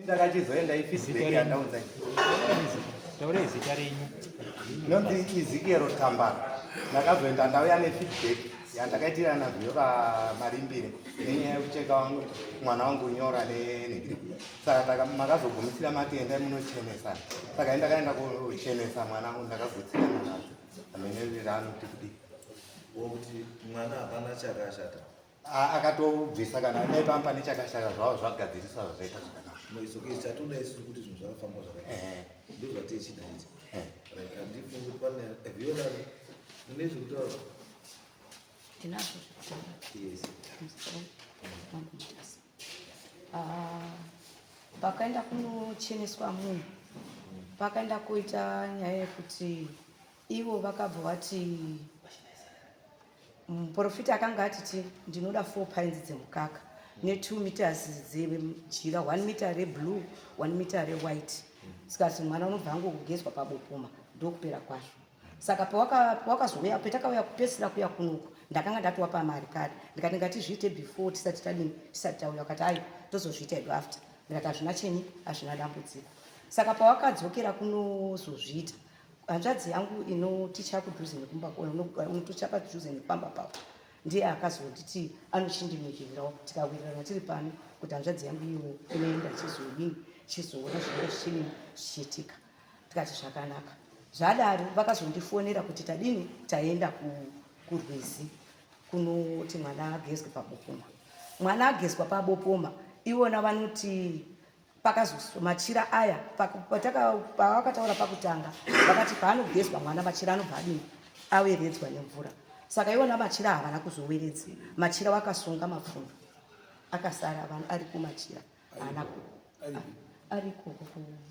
Ndakachizoenda ifeedback yandaunza. Taurai zita renyu. Nonzi Ezekiel Tambara. Ndakazoenda ndauya nefeedback yandakaitira naViola Marimbire nenyaya yekucheka wangu mwana wangu nyora nenhikiri. Saka makazogumisira mati endai munochenesa. Saka ndakaenda kuchenesa mwana wangu ndakagutsikana nazvo. Amene anoti kudii? Wokuti mwana hapana chakashata. Akatobvisa kana dai pamba pane chakashata zvavo zvagadziriswa zvaita zvakanaka. No, it's okay. Chatoda isusu kuti zvinhu zvakafamba zvakanaka. Ndizvo zvatichida ichi. Right, handifungi kuti pane Viola mune zvekutaura. Ndinazvo zvekutaura. Yes. Ah, pakaenda kunocheneswa munhu pakaenda koita nyaya yekuti ivo vakabva vati muprofita akanga atiti ndinoda 4 pints dzemukaka ne2 meters dzejira, 1 meter reblue, 1 meter rewhite. Sikati mwana unobva angogezwa pabopoma, ndokupera kwazvo. Saka pawakazouya, petakauya kupedzisira kuya kunoku, ndakanga ndatiwapa mari kare. Ndikati ngatizviite before tisati tadini, tisati tauya. Akati ayo tozozviita hedu after. Ndikati hazvina chenyi, hazvina dambudziko. Saka pawakadzokera kunozozviita, hanzvadzi yangu inoticha kudhuze nekumba, unoticha padhuze nepamba papo, ndiye akazonditi anochindimikirirawo. Tikawirirana tiri pano kuti hanzvadzi yangu iyoyo inoenda chizodini, chizoona zvinenge zvichidini zvichiitika. Tikati zvakanaka. Zvadaro vakazondifonera kuti tadini, taenda kurwizi kunoti mwana agezwe pabopoma. Mwana agezwa pabopoma, ivona vanoti pakazo machira aya pavakataura pakutanga vakati paanogezwa mwana machira anobva adini, aweredzwa nemvura. Saka iwona machira havana kuzoweredza machira, wakasunga mapfundo akasara ari kumachira haana ariko.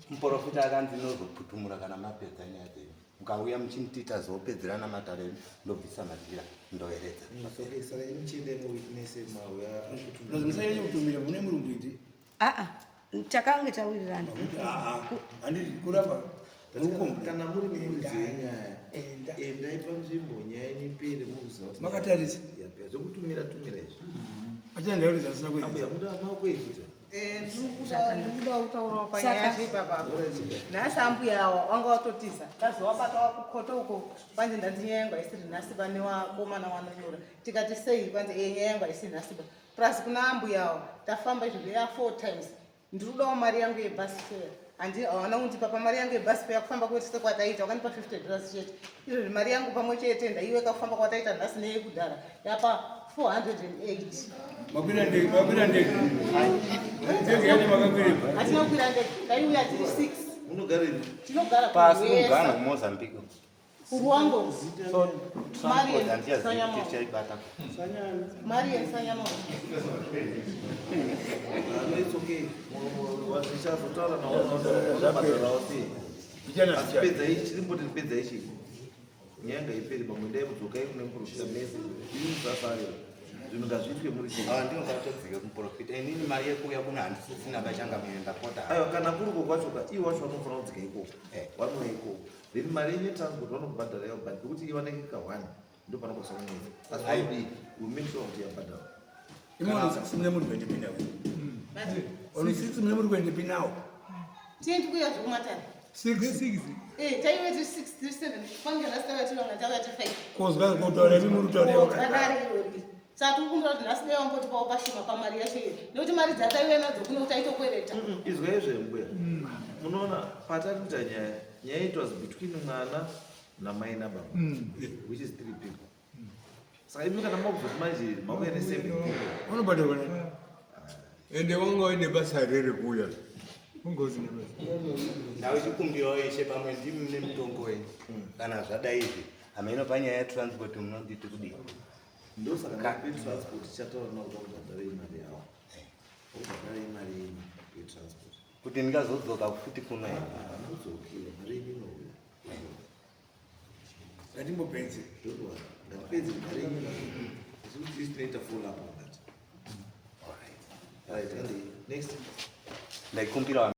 Muprofita akanzi nozoputumura kana mapedza nyaya dzenyu, mukauya muchindiita zopedzerana matare enyu, ndobvisa machira ndoeredza. It's okay. Saka imi chiendai muwitness mauya. Musanyanya kutumira mune murungu iti. Aa, takange tawirirana. Handiti kuramba. Kana muri muridzi yenyaya, endai panzvimbo nyaya yenyu ipere mukuziva kuti Makatarisa. yapera. Zvekutumira tumira izvi. Achandauriza asina kuedza. Ambuya muda maoko ekuita. Ndikuda kutaurawo panyaya yacho ipapapo. Nhasi ambuya awa wanga watotiza, tazowabata wakukoto uko. Kwanzi ndanzi nyaya yangu haisiri nhasi, pane wakomana wanonyora. Tikati sei? Kwanzi e nyaya yangu haisi nhasi ba. Plus kuna ambuya awa tafamba izvozvo ya four times. Ndiri kudawo mari yangu yebus fare. Handi hawana kundipa pamari yangu yebus fare kufamba kwese kwataita, wakandipa $50 chete. Izvozvi mari yangu pamwe chete ndaiweka kufamba kwataita nhasi neyekudhara yapa 408. Makwira ndege, makwira ndege. Ndege yacho makakwirepa? Hatina kukwira ndege, taiuya tiri 6. Munogara imi. Tinogara Pasi kuRwesa. mugano kuMozambique. Kuruwango. So transport Marian handichazivi kuti Sanyama. tichaibata. Marian Sanyama. No, it's okay. Zvichazotaura nawo sei? Vijana Asi vijana. pedzai, chirimboti pedza ichi. Nyaya ngaiperi, pamwe ndai mudzokai kune muprofita mese. Imi musasare. Zvinhu ngazviitwe muri chii. Ah, ndiyo ngatodzike kumuprofita. Inini mari yekuuya kuno handisisina bachanga muenda pota. Aiwa, kana kuriko kwacho ka, iwo wacho vanofanira kudzika ikoko. Vanouya ikoko. Then mari yenyu yetransport vanokubhadhara ivo, but nekuti iwaneke ka one ndo panokwanisa kumwedzi. Asi vanodii? We make sure kuti yabhadharwa. Imono six mune muri kuende pinawo. Ono six mune muri kuende pinawo. Tiendi kuya zvekumatare. Six. Six. Eh, taive tiri 6, tiri 7. Kwange nhasi taive tiri vamwe, taive tiri 5. Kozwa kutaura imi muri kutaura iwo. Radare irori. Saka tiri kukumbira kuti nhasi dai wambotipawo pashoma pamari yacho iyo. Nekuti mari dzataive nadzo kuno taitokwereta. Izwai zvembuya. Munoona patari kuita nyaya, nyaya it was between mwana namai nababa, which is three people. Saka imi kana makuzoti manje mauya neseven people. Unobhadharwa nani? Ende wanga uine basa rere kuuya? Unga usina basa. Ndau chikumbirawo ishe, pamwe ndimi mune mutongo wenyu. Kana zvadai izvi, hameno panyaya yetransport munonditi kudii? Ndosaka ndape transport tichataura navo kuti vakubhadharei mari yavo. Vakubhadharei mari yenyu yetransport. Kuti ndingazodzoka futi kuno here? Hamudzokere, mari yenyu inouya. Ngatimbopedze. Don't worry. Ngatipedze mari yenyu. Isusu tisi tinoita follow up on that. Right, and next. Ndaikumbirawo.